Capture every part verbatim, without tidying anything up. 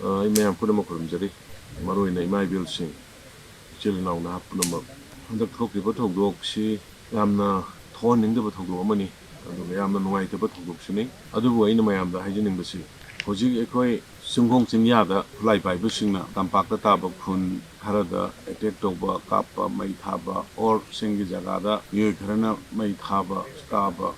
ꯑ, ꯑꯩ ꯃꯌꯥꯝ ꯄꯨꯝꯅꯃꯛ ꯈꯨꯔꯨꯝꯖꯔꯤ꯫ ꯃꯔꯨꯑꯣꯏꯅ ꯏꯃꯥ ꯏꯕꯦꯜꯁꯤꯡ, ꯏꯆꯤꯜ ꯏꯅꯥꯎ ꯅꯍꯥ ꯄꯨꯝꯅꯃꯛ, ꯍꯟꯗꯛ ꯊꯣꯛꯈꯤꯕ ꯊꯧꯗꯣꯛꯁꯤ ꯌꯥꯝꯅ ꯊꯣꯛꯍꯟꯅꯤꯡꯗꯕ ꯊꯧꯗꯣꯛ ꯑꯃꯅꯤ, ꯑꯗꯨꯒ ꯌꯥꯝꯅ ꯅꯨꯡꯉꯥꯏꯇꯕ ꯊꯧꯗꯣꯛꯁꯨꯅꯤ꯫ ꯑꯗꯨꯕꯨ ꯑꯩꯅ ꯃꯌꯥꯝꯗ ꯍꯥꯏꯖꯅꯤꯡꯕꯁꯤ, ꯍꯧꯖꯤꯛ ꯑꯩꯈꯣꯏ ꯆꯤꯡꯈꯣꯡ ꯆꯤꯡꯌꯥꯗ ꯈꯨꯠꯂꯥꯏ ꯄꯥꯏꯕꯁꯤꯡꯅ ꯇꯝꯄꯥꯛꯇ ꯇꯥꯕ ꯈꯨꯟ ꯈꯔꯗ ꯑꯦꯇꯦꯛ ꯇꯧꯕ, ꯀꯥꯞꯄ, ꯃꯩ ꯊꯥꯕ, ꯑꯣꯔ ꯆꯤꯡꯒꯤ ꯖꯒꯥꯗ ꯃꯤꯑꯣꯏ ꯈꯔꯅ ꯃꯩ ꯊꯥꯕ, ꯀꯥꯕ,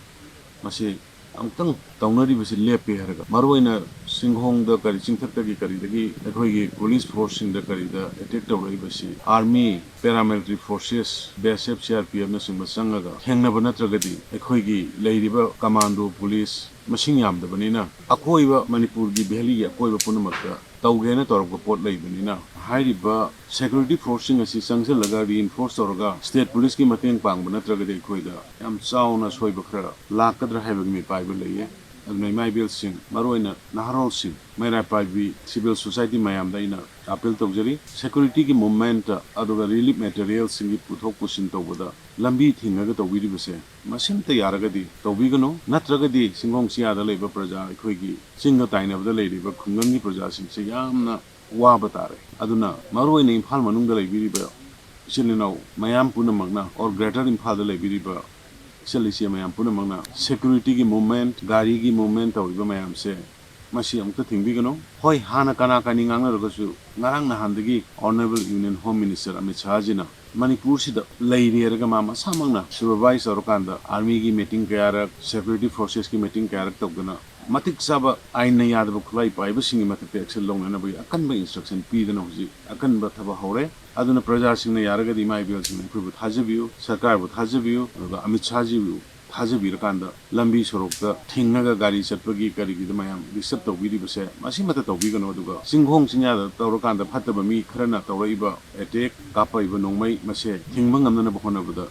ꯃꯁꯤ ꯑꯃꯨꯛꯇꯪ ꯇꯧꯅꯔꯤꯕꯁꯤ ꯂꯦꯞꯄꯦ ꯍꯥꯏꯔꯒ, ꯃꯔꯨꯑꯣꯏꯅ ꯆꯤꯡꯈꯣꯡꯗ ꯀꯔꯤ, ꯆꯤꯡꯊꯛꯇꯒꯤ ꯀꯔꯤꯗꯒꯤ ꯑꯩꯈꯣꯏꯒꯤ ꯄꯨꯂꯤꯁ ꯐꯣꯔꯁꯁꯤꯡꯗ ꯀꯔꯤꯗ attack ꯇꯧꯔꯛꯏꯕꯁꯤ, army, paramilitary forces, B ꯑꯦꯁ ꯑꯦꯐ, ꯁꯤ ꯑꯥꯔ ꯄꯤ ꯑꯦꯐꯅꯆꯤꯡꯕ ꯆꯪꯉꯒ ꯊꯦꯡꯅꯕ ꯅꯠꯇ꯭ꯔꯒꯗꯤ ꯑꯩꯈꯣꯏꯒꯤ ꯂꯩꯔꯤꯕ ꯀꯃꯥꯟꯗꯣ ꯄꯨꯂꯤꯁ ꯃꯁꯤꯡ ꯌꯥꯝꯗꯕꯅꯤꯅ, ꯑꯀꯣꯏꯕ ꯃꯅꯤꯄꯨꯔꯒꯤ ꯚꯦꯂꯤꯒꯤ ꯑꯀꯣꯏꯕ ꯄꯨꯝꯅꯃꯛꯇ ꯇꯧꯒꯦꯅ ꯇꯧꯔꯛꯄ ꯄꯣꯠ ꯂꯩꯕꯅꯤꯅ, ꯍꯥꯏꯔꯤꯕ ꯁꯦꯀ꯭ꯌꯨꯔꯤꯇꯤ ꯐꯣꯔꯁꯁꯤꯡ ꯑꯁꯤ ꯆꯪꯁꯤꯜꯂꯒ ꯔꯤꯏꯟꯐꯣꯔꯁ ꯇꯧꯔꯒ ꯁ꯭ꯇꯦꯠ ꯄꯨꯂꯤꯁꯀꯤ ꯃꯇꯦꯡ ꯄꯥꯡꯕ ꯅꯠꯇ꯭ꯔꯒꯗꯤ ꯑꯩꯈꯣꯏꯗ ꯌꯥꯝ ꯆꯥꯎꯅ ꯑꯁꯣꯏꯕ ꯈꯔ ꯂꯥꯛꯀꯗ꯭ꯔꯥ ꯍꯥꯏꯕꯒꯤ ꯃꯤꯄꯥꯏꯕ ꯂꯩꯌꯦ꯫ ꯑꯗꯨꯅ ꯏꯃꯥ ꯏꯕꯦꯜꯁꯤꯡ, ꯃꯔꯨꯑꯣꯏꯅ ꯅꯍꯥꯔꯣꯜꯁꯤꯡ, ꯃꯩꯔꯥ ꯄꯥꯏꯕꯤ ꯁꯤꯚꯤꯜ ꯁꯣꯁꯥꯏꯇꯤ ꯃꯌꯥꯝꯗ ꯑꯩꯅ ꯑꯥꯄꯤꯜ ꯇꯧꯖꯔꯤ, ꯁꯦꯀ꯭ꯌꯨꯔꯤꯇꯤꯒꯤ ꯃꯨꯞꯃꯦꯟꯠꯇ ꯑꯗꯨꯒ ꯔꯤꯂꯤꯐ ꯃꯦꯇꯔꯤꯌꯦꯜꯁꯤꯡꯒꯤ ꯄꯨꯊꯣꯛ ꯄꯨꯁꯤꯟ ꯇꯧꯕꯗ ꯂꯝꯕꯤ ꯊꯤꯡꯉꯒ ꯇꯧꯕꯤꯔꯤꯕꯁꯦ ꯃꯁꯤꯝꯇ ꯌꯥꯔꯒꯗꯤ ꯇꯧꯕꯤꯒꯅꯨ, ꯅꯠꯇ꯭ꯔꯒꯗꯤ ꯆꯤꯡꯈꯣꯡ ꯆꯤꯌꯥꯗ ꯂꯩꯕ ꯄ꯭ꯔꯖꯥ, ꯑꯩꯈꯣꯏꯒꯤ ꯆꯤꯡꯒ ꯇꯥꯏꯅꯕꯗ ꯂꯩꯔꯤꯕ ꯈꯨꯡꯒꯪꯒꯤ ꯄ꯭ꯔꯖꯥꯁꯤꯡꯁꯦ ꯌꯥꯝꯅ ꯋꯥꯕ ꯇꯥꯔꯦ꯫ ꯑꯗꯨꯅ ꯃꯔꯨꯑꯣꯏꯅ ꯏꯝꯐꯥꯜ ꯃꯅꯨꯡꯗ ꯂꯩꯕꯤꯔꯤꯕ ꯏꯆꯤꯜ ꯏꯅꯥꯎ ꯃꯌꯥꯝ ꯄꯨꯝꯅꯃꯛꯅ, ꯑꯣꯔ ꯒ꯭ꯔꯦꯇꯔ ꯏꯝꯐꯥꯜꯗ ꯂꯩꯕꯤꯔꯤꯕ ꯏꯆꯜ ꯏꯆꯦ ꯃꯌꯥꯝ ꯄꯨꯝꯅꯃꯛꯅ, ꯁꯦꯀ꯭ꯌꯨꯔꯤꯇꯤꯒꯤ ꯃꯨꯞꯃꯦꯟꯠ, ꯒꯥꯔꯤꯒꯤ ꯃꯨꯞꯃꯦꯟꯠ ꯇꯧꯔꯤꯕ ꯃꯌꯥꯝꯁꯦ, ꯃꯁꯤ ꯑꯃꯨꯛꯇ ꯊꯤꯡꯕꯤꯒꯅꯨ꯫ ꯍꯣꯏ, ꯍꯥꯟꯅ ꯀꯅꯥ ꯀꯅꯤ ꯉꯥꯡꯅꯔꯒꯁꯨ, ꯉꯔꯥꯡ ꯅꯍꯥꯟꯗꯒꯤ honourable union home minister Amit ꯁꯥꯍꯖꯤꯅ ꯃꯅꯤꯄꯨꯔꯁꯤꯗ ꯂꯩꯔꯦ ꯍꯥꯏꯔꯒ ꯃꯥ ꯃꯁꯥꯃꯛꯅ ꯁꯨꯄꯔꯚꯥꯏꯁ ꯇꯧꯔꯀꯥꯟꯗ, ꯑꯥꯔꯃꯤꯒꯤ ꯃꯤꯇꯤꯡ ꯀꯌꯥꯔꯛ, ꯁꯦꯀ꯭ꯌꯨꯔꯤꯇꯤ ꯐꯣꯔꯁꯦꯁꯀꯤ ꯃꯤꯇꯤꯡ ꯀꯌꯥꯔꯛ ꯇꯧꯗꯅ, ꯃꯇꯤꯛ ꯆꯥꯕ ꯑꯥꯏꯟꯅ ꯌꯥꯗꯕ ꯈꯨꯠꯂꯥꯏ ꯄꯥꯏꯕꯁꯤꯡꯒꯤ ꯃꯊꯛꯇ ꯑꯦꯛꯁꯟ ꯂꯧꯅꯅꯕꯒꯤ ꯑꯀꯟꯕ ꯏꯟꯁꯇ꯭ꯔꯛꯁꯟ ꯄꯤꯗꯅ ꯍꯧꯖꯤꯛ ꯑꯀꯟꯕ ꯊꯕꯛ ꯍꯧꯔꯦ꯫ ꯑꯗꯨꯅ ꯄ꯭ꯔꯖꯥꯁꯤꯡꯅ ꯌꯥꯔꯒꯗꯤ ꯏꯃꯥ ꯏꯕꯦꯜꯁꯤꯡꯅ ꯑꯩꯈꯣꯏꯕꯨ ꯊꯥꯖꯕꯤꯌꯨ, ꯁꯔꯀꯥꯔꯕꯨ ꯊꯥꯖꯕꯤꯌꯨ, ꯑꯗꯨꯒ ꯑꯃꯤꯠ ꯁꯥꯍꯖꯤꯕꯨ ꯊꯥꯖꯕꯤꯔꯀꯥꯟꯗ ꯂꯝꯕꯤ ꯁꯣꯔꯣꯛꯇ ꯊꯤꯡꯉꯒ ꯒꯥꯔꯤ ꯆꯠꯄꯒꯤ ꯀꯔꯤꯒꯤꯗ ꯃꯌꯥꯝ ꯗꯤꯁꯇꯔꯕ ꯇꯧꯕꯤꯔꯤꯕꯁꯦ ꯃꯁꯤꯃꯇ ꯇꯧꯕꯤꯒꯅꯨ꯫ ꯑꯗꯨꯒ ꯆꯤꯡꯈꯣꯡ ꯆꯤꯡꯌꯥꯗ ꯇꯧꯔꯀꯥꯟꯗ ꯐꯠꯇꯕ ꯃꯤ ꯈꯔꯅ ꯇꯧꯔꯛꯏꯕ ꯑꯦꯇꯦꯛ, ꯀꯥꯞꯄꯛꯏꯕ ꯅꯣꯡꯃꯩ, ꯃꯁꯦ ꯊꯤꯡꯕ ꯉꯝꯅꯅꯕ ꯍꯣꯠꯅꯕꯗ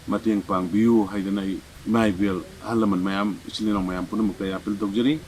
ꯃꯇꯦꯡ ꯄꯥꯡꯕꯤꯌꯨ ꯍꯥꯏꯗꯅ ꯑꯩ ꯏꯃꯥ ꯏꯕꯦꯜ, ꯑꯍꯜ ꯂꯃꯟ ꯃꯌꯥꯝ, ꯏꯆꯤꯜ ꯏꯅꯥꯎ ꯃꯌꯥꯝ ꯄꯨꯝꯅꯃꯛꯇ ꯑꯩ ꯑꯥꯄꯤꯜ ꯇꯧꯖꯔꯤ꯫